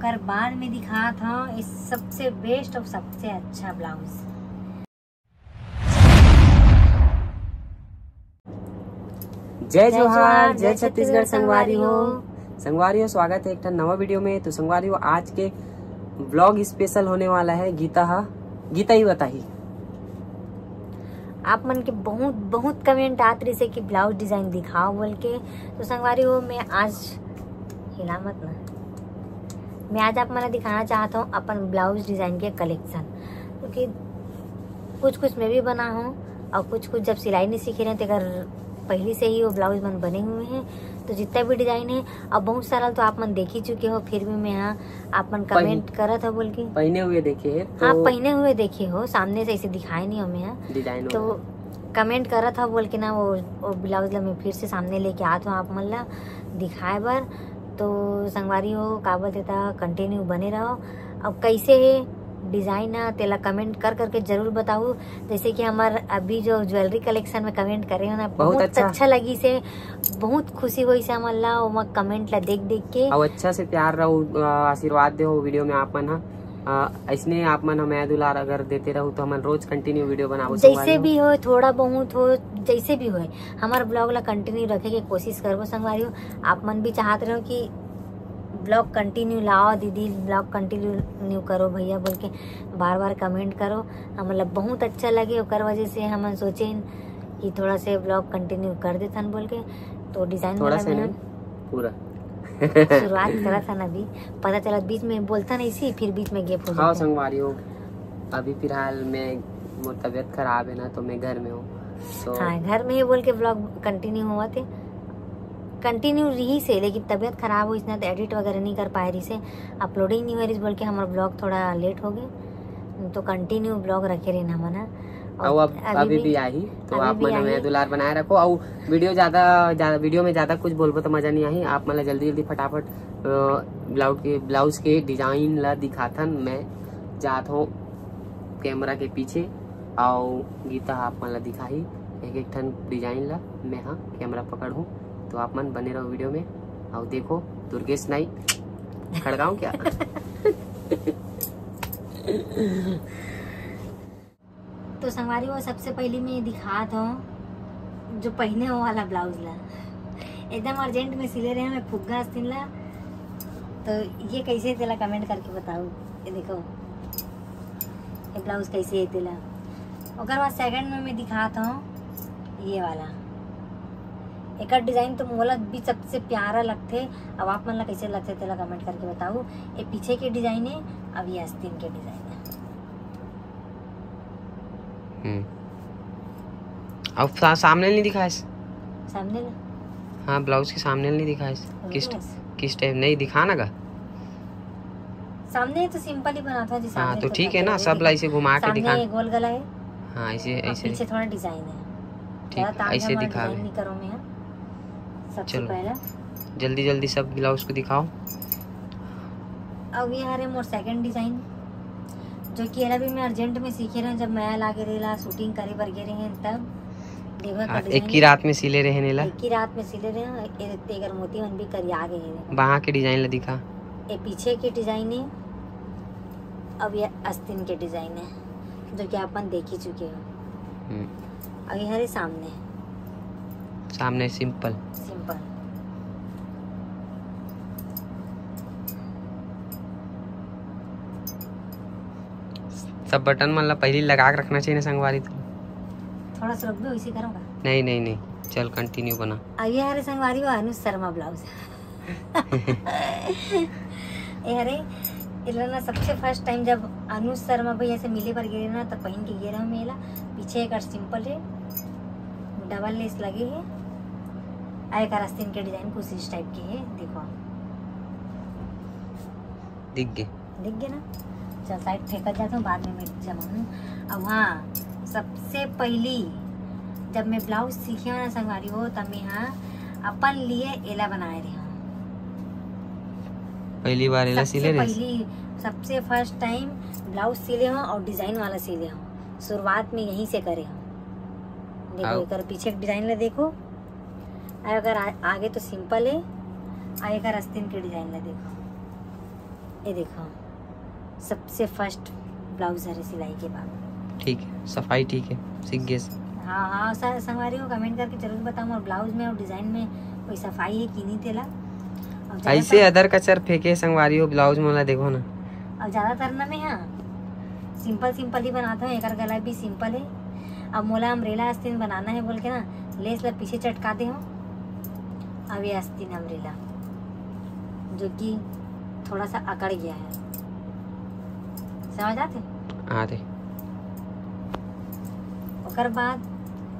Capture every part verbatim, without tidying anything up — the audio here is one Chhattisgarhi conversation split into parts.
पर बाद में दिखात हूँ इस सबसे बेस्ट और सबसे अच्छा ब्लाउज। जय जोहार, जय छत्तीसगढ़ संगवारी हो। संगवारी हो, स्वागत है एक ठन नवा वीडियो में। तो संगवारी हो, आज के ब्लॉग स्पेशल होने वाला है गीता हा, गीता ही बताही। आप मन के बहुत बहुत कमेंट आत रहिसे कि ब्लाउज डिजाइन दिखाओ बोल के। तो संगवारी हो, मैं आज हिला मत ना, मैं आज आप मन ला दिखाना चाहत हूँ अपन ब्लाउज डिजाइन के कलेक्शन, क्योंकि कुछ कुछ मैं भी बना हूँ और कुछ कुछ जब सिलाई नहीं सीखे रहे तेकर पहली से ही वो ब्लाउज मन बने हुए हैं। तो जितना भी डिजाइन है, अब बहुत सारा तो आप मन देख ही चुके हो, फिर भी मैं यहाँ आप मन कमेंट करत हो बोल के। पहने हुए देखे है तो हाँ, पहने हुए देखे हो, सामने से ऐसे दिखाए नहीं हो मैं यहाँ। डिजाइन तो कमेंट करत हो बोल के ना, वो, वो ब्लाउज ला मैं फिर से सामने लेके आत हूँ आप मन ला दिखाए बर। तो संगवारी हो, का बोलते था, कंटिन्यू बने रहो। अब कैसे है डिजाइन ना, तेला कमेंट कर करके जरूर बताऊ। जैसे कि हमार अभी जो ज्वेलरी कलेक्शन में कमेंट करे हो ना, बहुत बहुत अच्छा। अच्छा लगी से, बहुत खुशी होई से हमन ला ओमा कमेंट ला देख देख के। और अच्छा से प्यार रहो, अ, आशीर्वाद दे हो वीडियो में आप मन हा। अ, ऐसने आप मन हा मया दुलार अगर देते रहो तो हमन रोज कंटिन्यू वीडियो बनाबो जैसे संगवारी हो। भी हो, थोड़ा बहुत हो, जैसे भी हो, हमार ब्लॉग ला कंटिन्यू रखे के कोशिश करबो संगवारी हो। आप मन भी चाहत रहो कि ब्लॉग कंटिन्यू लाओ दीदी, ब्लॉग कंटिन्यू करो भैया बोल के बार बार कमेंट करो। हमन ला बहुत अच्छा लगे, ओकर वजह से हमन सोचेन कि थोड़ा से ब्लॉग कंटिन्यू कर देथन बोल के। तो डिजाइन थोड़ा वाला से में नहीं, पूरा। शुरुआत करत हन अभी, पता चलत बीच में बोलथन ऐसी, फिर बीच में गैप हो हाँ जाथे। संगवारी हो, अभी फिलहाल मैं, मोर तबीयत खराब है ना, तो मैं घर में हूँ। तो हाँ, घर में ही बोल के ब्लॉग कंटिन्यू होवत हे, कंटिन्यू रही से, लेकिन तबीयत खराब होइस ना, तो एडिट वगैरह नहीं कर पाए रही से, अपलोडिंग नहीं हो रही बोल के हमारा ब्लॉग थोड़ा लेट हो गए, तो कंटिन्यू ब्लॉग रखे रहना मना। और अब अभी अभी भी, भी आही, तो अभी आप भी मन आही। हमें दुलार बनाए रखो। और वीडियो ज्यादा, ज्यादा, वीडियो में ज्यादा कुछ बोलबो तो मजा नहीं आही। आप मन ला जल्दी जल्दी फटाफट, अ, ब्लाउज के, ब्लाउज के डिजाइन ला दिखाथन। मैं जात हूँ कैमरा के पीछे और गीता आप मन ला दिखाही एक एक ठन डिजाइन ला। मैं हाँ कैमरा पकड़ हूँ, तो आप मन बने रहो वीडियो में। और देखो दुर्गेश नाई खड़गांव क्या? तो संगवारी हो, सबसे पहली मैं दिखात हूँ जो पहने हो वाला ब्लाउज ला। एकदम अर्जेंट में सिले रहे हैं मैं फुग्गा आस्तीन ला। तो ये कैसे हे तेला कमेंट करके बताओ। ये देखो, ये ब्लाउज कैसे हे तेला। ओकर बाद सेकंड में मैं दिखात हूँ ये वाला। एकर डिजाइन तो मोला भी सबसे प्यारा लगथे। अब आप मन ला कैसे लगथे तेला कमेंट करके बताओ। ये पीछे के डिजाइन है, अब ये आस्तीन के डिजाइन है। हम्म। अब सा-, सामने नहीं दिखाइस। सामने ले। हाँ, ब्लाउज के सामने नहीं दिखाइस। किस, किस टाइप नहीं दिखा ना गा? सामने तो सिंपल ही बना था जी, हाँ, सामने तो तो ठीक है ना, सब ला इसे घुमा के सामने दिखा। ये गोल गला है। हाँ, ऐसे, और ऐसे पीछे थोड़ा डिजाइन है। ठीक, ज़्यादा ताम ऐसे झाम वाला दिखा डिजाइन दे। नहीं करो मैं। सबसे चलो। पहला जल्दी जल्दी सब ब्लाउज को दिखाओ। अब ये हरे मोर सेकंड डिजाइन, जो कि एला भी मैं अर्जेंट में सीखे रहे, जब मैं लागे रेला शूटिंग करे बर गे रहे तब। देखो हाँ, एक ही रात में सिले रहे नेला। एक ही रात में सिले रहे, ए, तेगर मोती मन भी करिया गए रहे। बाहाँ के डिजाइन ला दिखा। ये पीछे की डिजाइन है, अब ये आस्तीन के डिजाइन है, जो कि आप मन देख ही चुके हो। हम्म। अब ये हरे सामने। सामने सिंपल। सिंपल। सब बटन मन ला पहली लगा के रखना चाहिए ना संगवारी। तो थोड़ा सा रुक भी, वैसे करूँगा। नहीं, नहीं, नहीं, चल कंटिन्यू बना। अब ये हरे संगवारी वो अनुज शर्मा ब्लाउज। ए हरे, एला ना सबसे फर्स्ट टाइम जब अनुज शर्मा भैया से मिले बर गे रहे ना, तब पहन के गे रहे मैं एला। पीछे एक सिंपल है, डबल लेस लगे है, आ एक आस्तीन के डिजाइन कुछ इस टाइप के है, देखो। दिख गए। दिख गए ना? चल साइड फेंकत जात हूँ, बाद में मैं जमाऊँ। अब हाँ, सबसे पहली जब मैं ब्लाउज सीखे हूँ ना संगवारी हो, तब मैं हाँ अपन लिए एला बनाए रहे हूँ। पहली बार एला सिले रहे? पहली, सबसे फर्स्ट टाइम ब्लाउज सिले हूँ और डिजाइन वाला सिले हूँ। शुरुआत में यहीं से करे हूँ। देखो, आओ। एकर पीछे के डिजाइन ला देखो, अउ अगर आ, आगे तो सिंपल है, अउ एकर आस्तीन के डिजाइन ला देखो। ये देखो, सबसे फर्स्ट ब्लाउज हरे सिलाई के बाद। ठीक है, सफाई ठीक है, सीख गए। हाँ हाँ, स- संगवारी हो, कमेंट करके जरूर बताओ, और ब्लाउज में और डिजाइन में कोई सफाई है कि नहीं तेला। और ज्यादातर- ऐसे अदर कचर फेंके संगवारी हो ब्लाउज मोला, देखो ना। और ज्यादातर ना मैं, हाँ, सिंपल सिंपल ही बनाता हूँ। एकर गला भी सिंपल है। अब मोला अम्ब्रेला आस्तीन बनाना है बोल के ना, लेस ला पीछे चटका दे हूँ। अब ये आस्तीन अम्ब्रेला, जो कि थोड़ा सा अकड़ गया है, समझ आते? आ रे, ओकर बाद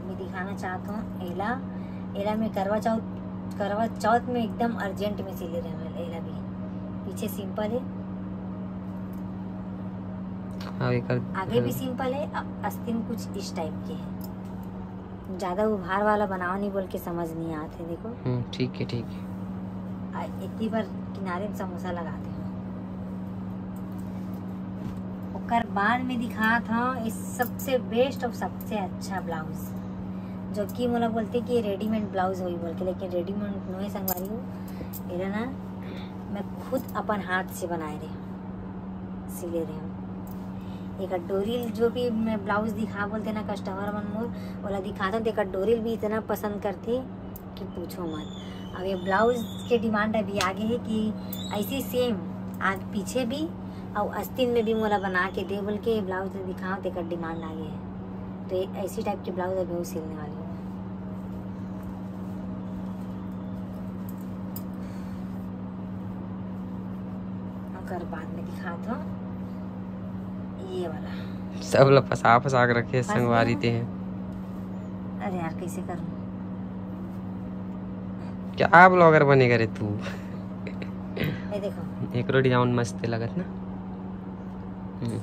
मैं दिखाना चाहता हूँ एला। एला मैं करवा चौथ, करवा चौथ में एकदम अर्जेंट में सिले रहे हैं एला भी। पीछे सिंपल है, हाँ, एकर आगे भी सिंपल है, अ- आस्तीन कुछ इस टाइप के है। ज्यादा उभार वाला बनाओ नहीं बोल के समझ नहीं आते। देखो, हम्म, ठीक है, ठीक है। आ, इतनी बार किनारे में समोसा लगा दे। ओकर बाद में दिखात हूँ इस सबसे बेस्ट और सबसे अच्छा ब्लाउज, जो कि मोला बोलते कि रेडीमेड ब्लाउज होई बोल के, लेकिन रेडीमेड नोहे संगवारी हो। एला ना मैं खुद अपन हाथ से बनाए रहे हूँ, सिले रहे हूँ। एक डोरी जो भी मैं ब्लाउज दिखा बोलते ना कस्टमर मन मोर, ओला दिखाता हूँ, तो एक डोरी भी इतना पसंद करते कि पूछो मत। अब ये ब्लाउज के डिमांड अभी आगे है कि ऐसी सेम आग पीछे भी और आस्तीन में भी मोला बना के दे बोल के ये ब्लाउज दिखाओ, तो एक डिमांड आगे है। तो ये ऐसी टाइप के ब्लाउज अभी वो सिलने वाली हूँ। ओकर बाद में दिखात हूँ ये वाला। सब ला फंसा फंसा के रखे फंस संगवारी गया। ते हैं। अरे यार, कैसे करूँ? क्या ब्लॉगर बनेगा रे तू? ये देखो, एकरो डिजाइन मस्त लगत ना। हम्म।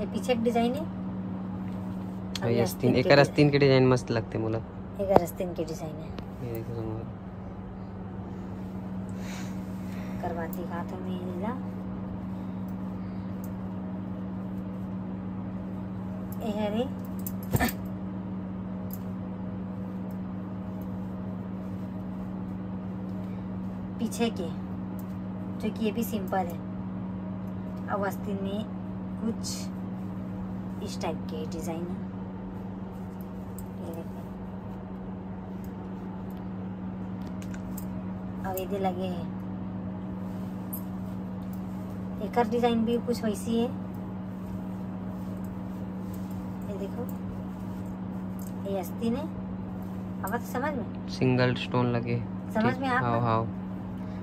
ये पीछे एक डिजाइन है। और ये आस्तीन, एकर आस्तीन के डिजाइन मस्त लगते मोला। एकर आस्तीन के डिजाइन है। ये देखो संगवारी। करवा दिखात हूँ मैं एला। ये हरे पीछे के, जो कि ये भी सिंपल है। अब आस्तीन में कुछ इस टाइप के डिजाइन है। ये देखो, अब ये लगे हैं। एकर डिजाइन भी कुछ वैसी है। ये देखो, ये आस्तीन है। अब तो समझ में सिंगल स्टोन लगे। समझ में आप हाँ, हाँ।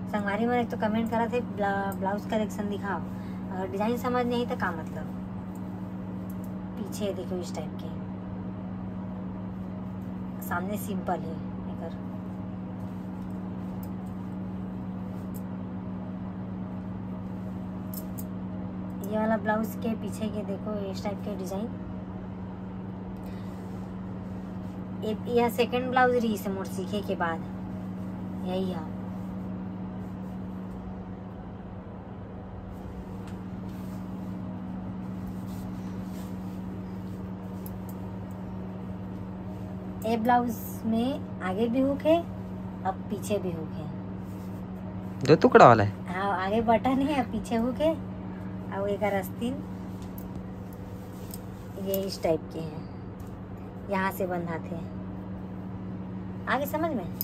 संगवारी मन एक तो कमेंट करा थे, ब्ला-, ब्लाउज कलेक्शन दिखाओ, अगर डिजाइन समझ नहीं तो का मतलब। पीछे देखो इस टाइप के, सामने सिंपल है एकर। ये वाला ब्लाउज के पीछे के देखो इस टाइप के डिजाइन। ये, यह सेकंड ब्लाउज रही से मोर सीखे के बाद यही है। ए ब्लाउज में आगे भी हुक है, अब पीछे भी हुक है। दो टुकड़ा वाला है। हाँ, आगे बटन है, अब पीछे हुक है। और एक आस्तीन ये इस टाइप के हैं, यहाँ से बंधाते हैं। आगे समझ में?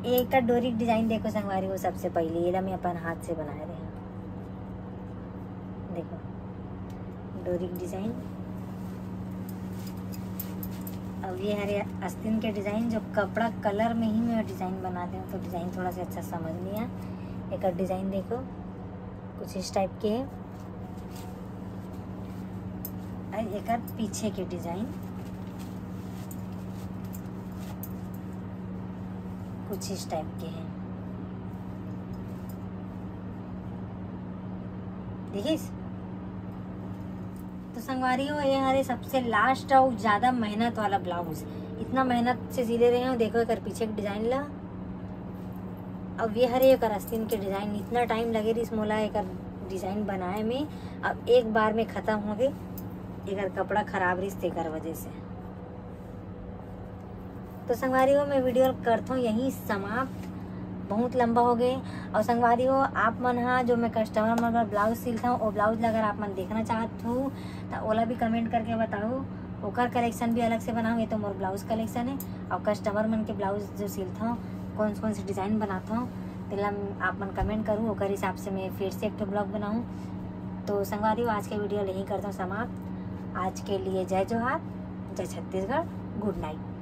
एक डोरी डिजाइन देखो संगवारी, वो सबसे पहले ये मैं अपन हाथ से बनाए रहे हैं। देखो डोरी डिजाइन। अब ये हरे आस्तीन के डिजाइन, जो कपड़ा कलर में ही मैं डिजाइन बनाते हूँ, तो डिजाइन थोड़ा सा अच्छा समझ नहीं आया। एक डिजाइन देखो, कुछ इस टाइप के है। और एक पीछे के डिजाइन कुछ इस टाइप के हैं, देखिस। तो संगवारी हो, ये हरे सबसे लास्ट और ज्यादा मेहनत वाला ब्लाउज। इतना मेहनत से सिले रहे हो, देखो एक पीछे के डिजाइन ला। अब ये हरे एक आस्तीन के डिजाइन, इतना टाइम लगे रहिस मोला एक डिजाइन बनाए में। अब एक बार में खत्म हो गए, एक कपड़ा खराब रहिस तेकर वजह से। तो संगवारी हो, मैं वीडियो करथों यहीं समाप्त, बहुत लंबा हो गए। और संगवारी हो, आप मन हा जो मैं कस्टमर मन बर ब्लाउज सिलथों, वो ब्लाउज ला अगर आप मन देखना चाहत हो तो ओला भी कमेंट करके बताओ, ओकर कलेक्शन भी अलग से बनाओ। ये तो मोर ब्लाउज कलेक्शन है, और कस्टमर मन के ब्लाउज जो सिलथों, कौन कौन से डिजाइन बनाथों, तेला आप मन कमेंट करूँ, ओकर हिसाब से मैं फिर से एक ठो ब्लॉग बनाऊँ। तो संगवारी हो, आज के वीडियो यहीं करथों समाप्त। आज के लिए जय जोहार, जय छत्तीसगढ़, गुड नाइट।